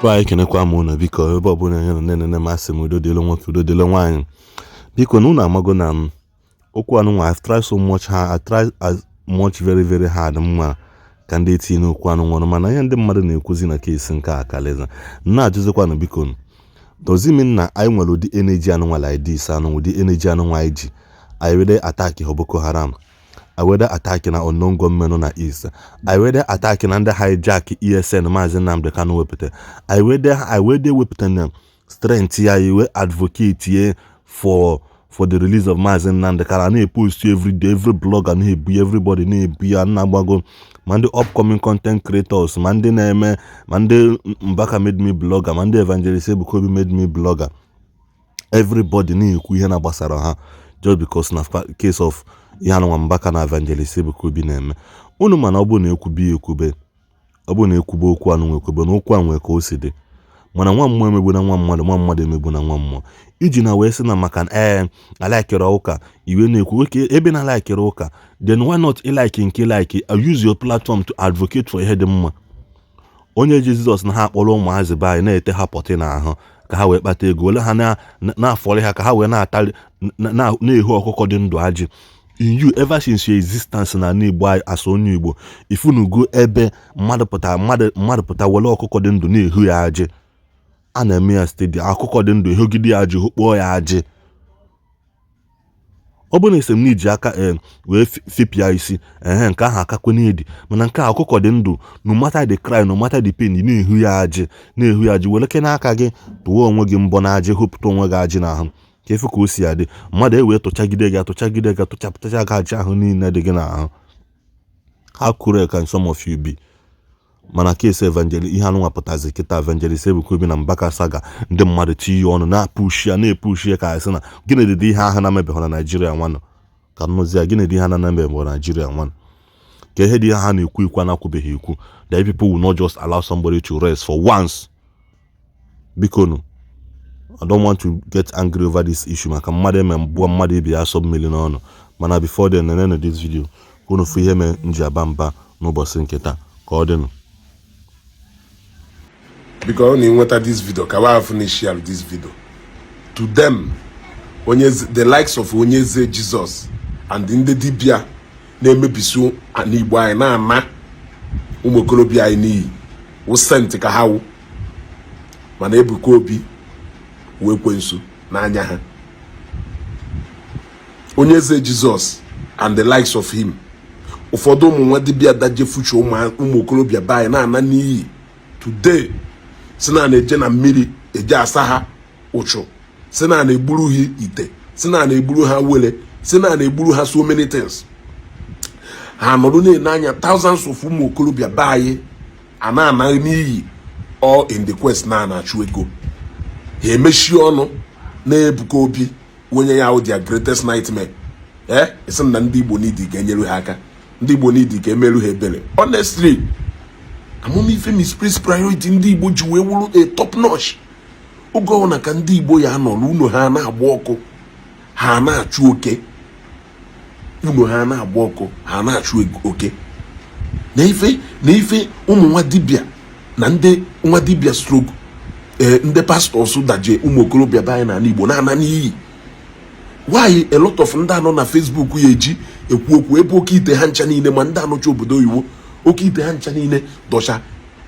Be anyị, ekenekwa m unu. Biko, ebe ọbụla onye nọ na-enene m, asị m udo dịrị nwoke, udo dịrị nwaanyị. Biko, na unu amago na m okwu anụnwa. I've tried so much hard, I tried as much, very very hard mma ka ndị etinye n'okwu anụnwa ọnụ, mana ihe ndị mmadụ na-ekwuzi na case nke a karịza. Na-ajụzikwanụ, biko, does it mean na anyị nwere ụdị energy anụnwa like this, anụnwa, ụdị energy anụnwa anyị ji anyị were attack ha Boko Haram, anyị were attack na unknown gunmen nọ na East, anyị were attack na ndị hijack ESN Maazị Nnamdi Kanu wepụta, anyị were wepụta na strength ya iwe advocate ye for the release of Maazị Nnamdi Kanu, na-epost every day, every blogger na-ebu ya, everybody na-ebu ya, na-agbago, ma ndị upcoming content creators, ma ndị na-eme, ma ndị Mbaka made me blogger, ma ndị Evangelist Ebuka Obi made me blogger, everybody na-ekwu ihe na gbasara ha, just because na case of ihe anụnwa Mbaka na Evangelist Ebuka Obi na-eme. Unu mana ọ bụrụ na ekwube ya ekwube, ọ bụrụ na ekwube okwu anụnwa ekwube, na okwu a nwee ka o si dị, mana nwa mmụọ emegbu na nwa mmadụ, nwa mmadụ emegbu na nwa mmụọ. Iji na wee sị na maka ee alikere ụka iwe na-ekwu oke ebe na alikere ụka, then why not ilike nke like use your platform to advocate for ihe dị mma? Onye ji Jizọs na ha akpọrọ ụmụazị be anyị na-ete ha pọtị n'ahụ ka ha wee kpata ego, were ha na-afọrị ha ka ha wee na-atali na-ehu ọkụkọ dị ndụ ajị in you. Ever since your existence na ala Igbo anyị, as onye Igbo, ifunugo ebe mmadụ pụta, mmadụ pụta were ọkụkọ dị ndụ na-ehu ya ajị? A na-eme ya steady. Akụkọ dị ndụ, ehogide ya ajị, hụkpọọ ya ajị. Ọ bụrụ na esi m n'iji aka ee wee fipịa isi ehe, nke ahụ akakwe n'edi, mana nke a, ọkụkọ dị ndụ, no matter the cry, no matter the pain, ị na-ehu ya ajị, na-ehu ya ajị, were ke n'aka gị tụọ onwe gị mbọ na ajị, hụpụta onwe gị ajị n'ahụ, ka efu ka o si adị. Mmadụ e wee tụchagide gị, atụchagide gị, atụchapụtacha gị ajị ahụ niile dị gị n'ahụ. How cruel can some of you be? Mana case Evangelist, ihe anụnwa pụtazi kịta, Evangelist Ebuka Obi na Mbaka saga, ndị mmadụ tinye ọnụ na-apush ya, na-epush ya, ka asị na gịnị dị ihe ahụ na-emebeghị na Naijiria nwanụ? Ka nnụzi ya, gịnị dị ihe na-emebeghị na Naijiria nwanụ? Ka ihe dị ihe ha na-ekwu ikwu anakwubeghị ekwu, that people will not just allow somebody to rest for once. Biko nu, I don't want to get angry over this issue, maka mmadụ eme mbụọ mmadụ ibe ya asọ mmiri n'ọnụ. Mana before then, nenenu this video ka unu fụ ihe mee m ji aba mba n'ụbọchị nke taa. Ka ọ dịnụ. Biko, ọ na ịnweta this video ka wa finish share this video to them, onye the likes of Onye Eze Jesus and ndị dibịa na-emebisi ana Igbo anyị, na-ana ụmụ okorobịa anyị n'iyi, wụ saint ka ha wụ, mana Ebuka Obi wee ekwensu n'anya ha. Onye Eze Jesus and the likes of him, ụfọdụ ụmụ nwa dibịa daje fuche ụmụ okorobịa be anyị na-ana n'iyi today, si na na-eje na mmiri eje asa ha ụchụ, si na na-egburu ha ite, si na na-egburu ha wele, si na na-egburu ha so many things. Ha nọrọ na-ene anya thousands of ụmụ okorobịa be anyị a na-ana n'iyi, all in the quest na na-achụ ego. Ha emechie ọnụ na-Ebuka Obi, onye ya wụ their greatest nightmare. Ee, esi na ndị Igbo n'idi ga-enyere ha aka, ndị Igbo n'idi ka emerụ ha ebere. Honestly, amamife misplaced priority ndị Igbo ji wee wụrụ a top notch. Oge ọbụla ka ndị Igbo ya nọrọ, unu ha na-agba ọkụ, ha na-achụ oke. Unu ha na-agba ọkụ, ha na-achụ oke na ife na ife. Ụmụ nwa dibịa na ndị nwa dibịa stroke, ee, ndị pastors daje ụmụ okorobịa be anyị n'ala Igbo na-ana n'iyi. Why a lot of ndị anọ na Facebook ya eji ekwu okwu ebe oke ite ha ncha niile, ma ndị anọcha obodo oyibo, oke ite ha ncha niile dọcha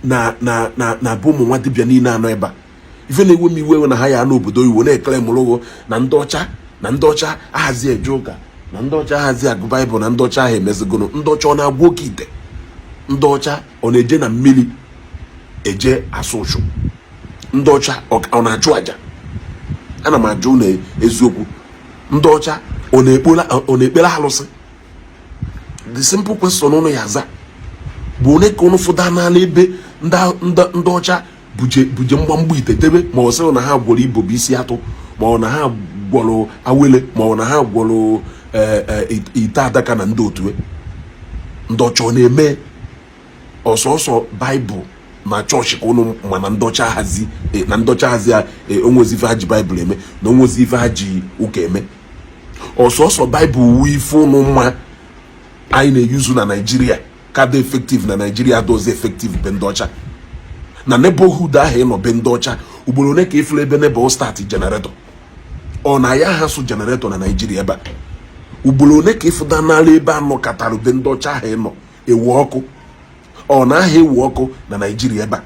na be ụmụ nwa dibịa niile anọ ebe a? Ife na-ewe m iwe na ha ya n'obodo oyibo na-ekele mụrụgụ na ndị ọcha, na ndị ọcha ahazi eje ụka, na ndị ọcha ahazi agụ Baịbụl, na ndị ọcha ahụ emezigono. Ndị ọcha ọ na-agwa oke ite? Ndị ọcha ọ na-eje na mmiri eje asụ ụchụ? Ndị ọcha ọ na-achụ àjà? Ana m ajụ na eziokwu, ndị ọcha ọ na-ekpere alụsị? The simple question ụnụ ya aza bụ, one ka ụnụ fụda n'ala ebe ndị ọcha buje mgbamgba ite debe, ma ọ sịrị na ha gwọrọ ibo bụ isi atụ, ma ọ na ha gwọrọ awele, ma ọ na ha gwọrọ ite adaka na ndị otu ndị ọcha ọ na-eme ọsọsọ Baịbụl na chọọchị ka ụnụ ma na ndị ọcha hazi na ndị ọcha hazi onwezi ife ha ji Baịbụl eme, na onwezi ife ha ji ụka eme. Ọsọsọ Baịbụl wu ife ụnụ mma anyị na-eyuzu na Naijiria ka dị effective, na Naijiria dozi effective be ndị ọcha. Na neighborhood ahụ ị nọ, be ndị ọcha, ugboro ole ka ịfụrụ ebe neighbor start generator? Ọ na ya ha sụ generator na Naijiria ebe a? Ugboro ole ka ịfụda n'ala ebe anọ katara be ndị ọcha ahụ ị nọ ewu ọkụ? Ọ na aha ewu ọkụ na Naijiria ebe a?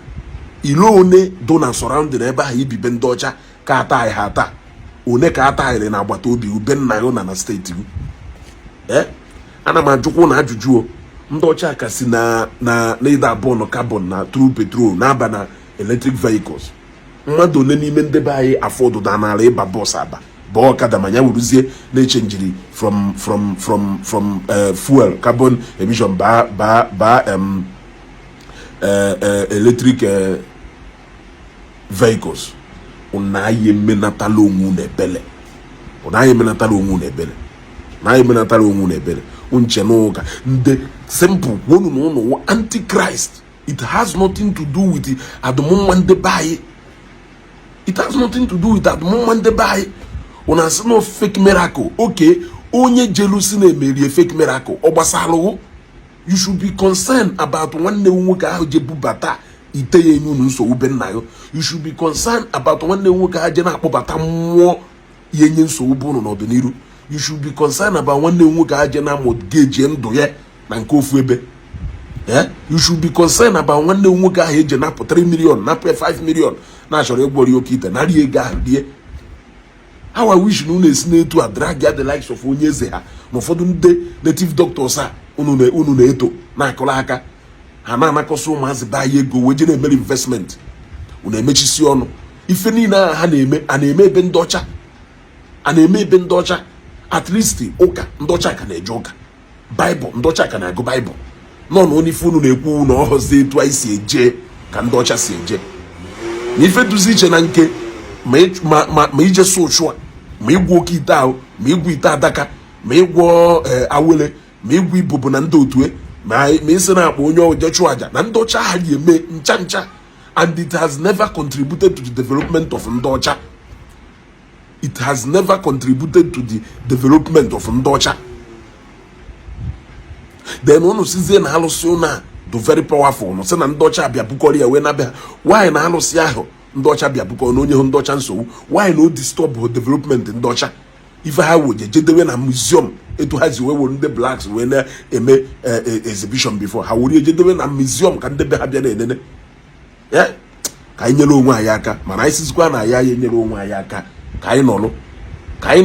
Ilo one do na surrounding ebe ahụ ibibe ndị ọcha ka ata ha ata one ka ataghịrị na agbata obi ube nna ya na steeti gị? Ee, ana m ajụkwa na ajụjụ o. Ndị ọcha ka si na ịda burn carbon na through petrol na-aba na electric vehicles. Mmadụ ole n'ime ndebe anyị afọdụda n'ala ịba bus, aba baa ọkada, ma ya wuruzie na-e change iri from fuel carbon emission baa electric vehicles? Unu anyị emenatala onwe unu ebele. Unu anyị emenatala onwe unu ebele. Na anyị emenatala onwe unu ebele. Nche n'ụka ndị simple kwunu na ụnụ wụ antichrist. It has nothing to do with adụmụmma ndị be anyị. It has nothing to do with adụmụmma ndị be anyị. Unu asị na fake miracle. Okay, onye jelusi na-emerie fake miracle, ọ gbasalụghụ? You should be concerned about nwanne m nwoke ahụ je bubata ite ya enye unu nsogbu be nna ya. You should be concerned about nwanne m nwoke ahụ je na-akpọbata mmụọ ya enye nsogbu bụ unu n'ọdịnihu. You should be concerned about nwanne m nwoke ahụ je na mortgage ndụ ya na nke ofu ebe. You should be concerned about nwanne m nwoke ahụ eje napụ 3 million, napụ 5 million, na-achọrọ ịgwọrọ ya oke ite, narị ego ahụ rie. How I wish na unu esi n'etu a drag ya the likes of onye eze ha na ụfọdụ ndị native doctors a unu na-eto na-akụrụ aka ha, na-anakọsị ụmụazị be anyị ego wee je na-emere investment. Unu emechisi ọnụ. Ife niile ahụ ha na-eme, a na-eme ebe ndị ọcha, a na-eme ebe ndị ọcha. At least ụka ndị ọcha ka na-eje ụka Baịbụl, ndị ọcha ka na-agụ Baịbụl nọ na onye. Ife unu na-ekwu na ọhọzi etu anyị si eje ka ndị ọcha si eje na ife duzi iche na nke ma ije sụ ụchụ a, ma ịgwọ oke ite ahụ, ma ịgwọ ite adaka, ma ịgwọ awele, ma ịgwọ ibubo na ndị otue, ma isi na-akpọ onye ọjọọ chụọ aja na ndị ọcha ha ji eme ncha ncha. And it has never contributed to the development of ndị ọcha. It has never contributed to the development of ndị ọcha. Then unu sizie na alụsị unu a do very powerful, nụ sị na ndị ọcha bịa bukọrọ ya wee na-abịa. Why na alụsị ahụ ndị ọcha bịa bukọrọ na onye hụ ndị ọcha nsogbu? Why na o disturb development ndị ọcha? Ife ha woje jedewe na museum, etu ha si wee were ndị blacks wee na-eme exhibition before ha were ejedewe na museum ka ndị be ha bịa na-enene ya. Ka anyị nyere onwe anyị aka, mana anyị sizikwa na ya enyere onwe anyị aka. Ka anyị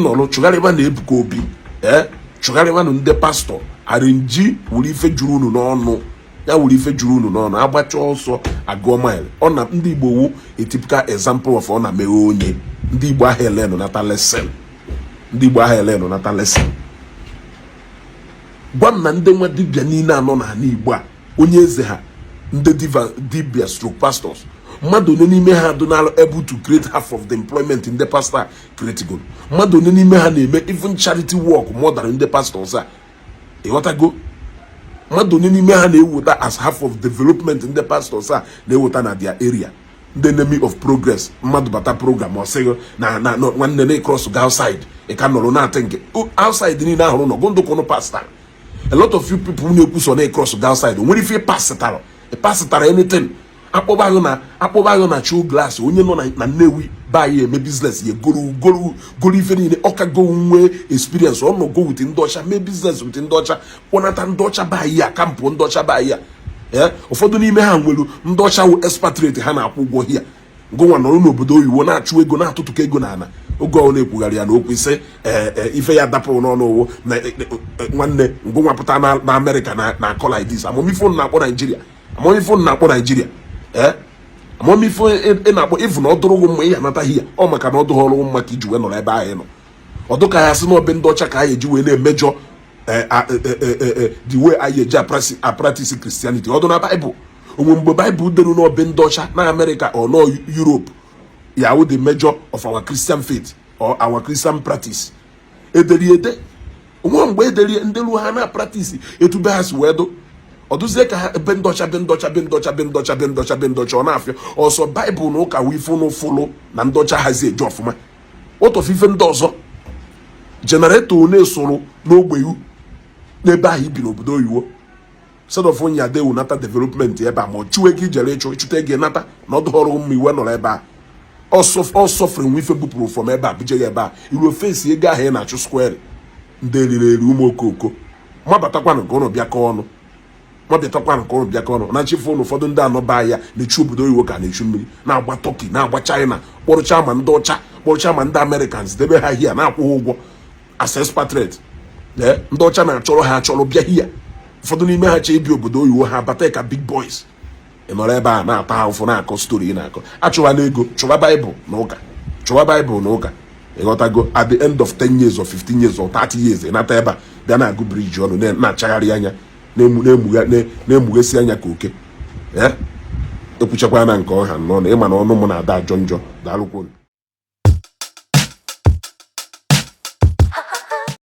nọlụ chụgharịba na Ebuka Obi, ee, chụgharịbanụ ndị pastọ arinji wuru ife juru unu n'ọnụ ya, wuru ife juru unu n'ọnụ. Agbacha ọsọ agụọ mile. Ọ na ndị Igbo wu a typical example of ọ na meghe onye ndị Igbo ahụ elenụ nata lesson. Ndị Igbo ahụ elenụ nata lesson. Gwa m na ndị nwa dibịa niile anọ n'ala Igbo a, onye eze ha, ndị dibịa stroke pastors, mmadụ one n'ime ha dị able to create half of the employment ndị pastor create go? Mmadụ one n'ime ha na-eme even charity work more than ndị pastors a? Ịghọtago? Mmadụ one n'ime ha na-eweta as half of development ndị pastors a na-eweta na their area? Ndị enemy of progress. Mmadụ bata program, ọ sịghị na nwanne na cross go outside. Ị ka nọrọ na-atị nke outside niile ahụrụ nọ gụndụkụnụ pastor. A lot of you people na-ekwu so na cross go outside, o nwere ife pasịtara, pasịtara anything. Akpọba ahụ na show glass. Onye nọ na Nnewi be anyị eme business ya, goro goro goro ife niile, ọ ka go nwee experience. Ọ nọ go with ndị ọcha, mee business with ndị ọcha, kpọnata ndị ọcha be anyị a kampụ ndị ọcha be anyị a. Ee, ụfọdụ n'ime ha nwere ndị ọcha wụ expatriate ha na-akwụ ụgwọ hia. Ngụnwa nọrọ n'obodo oyibo na-achụ ego, na-atụtụkọ ego n'ala. Oge ọ na-ekwugharị ya na okwu ise, ee, ife ya dapụrụ n'ọnụ owo na nwanne ngụnwa pụta na Amerịka na akọ like this. Amamife unu na-akpọ Naijiria, amamife unu na-akpọ Naijiria, ee, amamife ị na-akpọ ịfụ na ọ dụrụ gị mma ị anataghị ya. Ọ maka na ọ dụghị ọrụ mma ka iji wee nọrọ ebe ahụ ị nọ. Ọ dụka ya sị na ọbe ndị ọcha ka anyị eji wee na-emejọ the way anyị eji a practice Christianity. Ọ dụ na Baịbụl onwe mgbe Baịbụl deru n'ọbe ndị ọcha na Amerịka or nọ Europe ya wụ the major of our Christian faith or our Christian practice? Ederi ede onwe mgbe ederi ndị ruo ha na practice etu be ha si wee dụ. Ọ dụzie ka ha ebe ndị ọcha, be ndị ọcha, be ndị ọcha, be ndị ọcha, be ndị ọcha, be ndị ọcha. Ọ na-afịa ọsọ Baịbụl na ụka wụ ife n'ụfụlụ na ndị ọcha hazi eje ọfụma. What of ife ndị ọzọ? Generator one sụrụ n'ogbe iwu n'ebe ahụ ibi n'obodo oyibo? Instead of onye ada ewunata development ebe a, ma ọ chụọ ego ijere ịchụ, ịchụta ego nata na ọdụ ọrụ mma iwe nọrọ ebe a. Ọ sọfere nwe ife bupụrụ from ebe a buje ya ebe a, iruo fesi ego ahụ ị na-achụ square. Ndị eriri eri, ụmụ okoko, mabatakwanụ ka ụnụ bịakọ ọnụ, mabatakwanụ ka ụnụ bịakọ ọnụ na nchifu ụnụ. Ụfọdụ ndị anọba ya na-echu obodo oyibo ka na-echu mmiri, na-agba Turkey, na-agba China, kpọrụcha ma ndị ọcha, kpọrụcha ma ndị Americans, debe ha hia, na-akwụ ha ụgwọ as expatriate. Ndị ọcha na-achọrọ ha achọrọ bịa hia. Ụfọdụ n'ime ha chee ibi obodo oyibo, ha bata ka big boys. Ị nọrọ ebe a na-ata ahụfụ, na-akọ story ị na-akọ. Achụwa na ego, chụwa Baịbụl na ụka, chụwa Baịbụl na ụka. Ịghọtago? At the end of 10 years or 15 years or 30 years, ị nata ebe a, bịa na-agụ bridge ọnụ, na-achagharị anya, na-emughesi anya ka oke. Ekwuchakwa na nke ọha nọ na ịma na ọnụ m na-ada ajọ njọ. Daalụkwunu.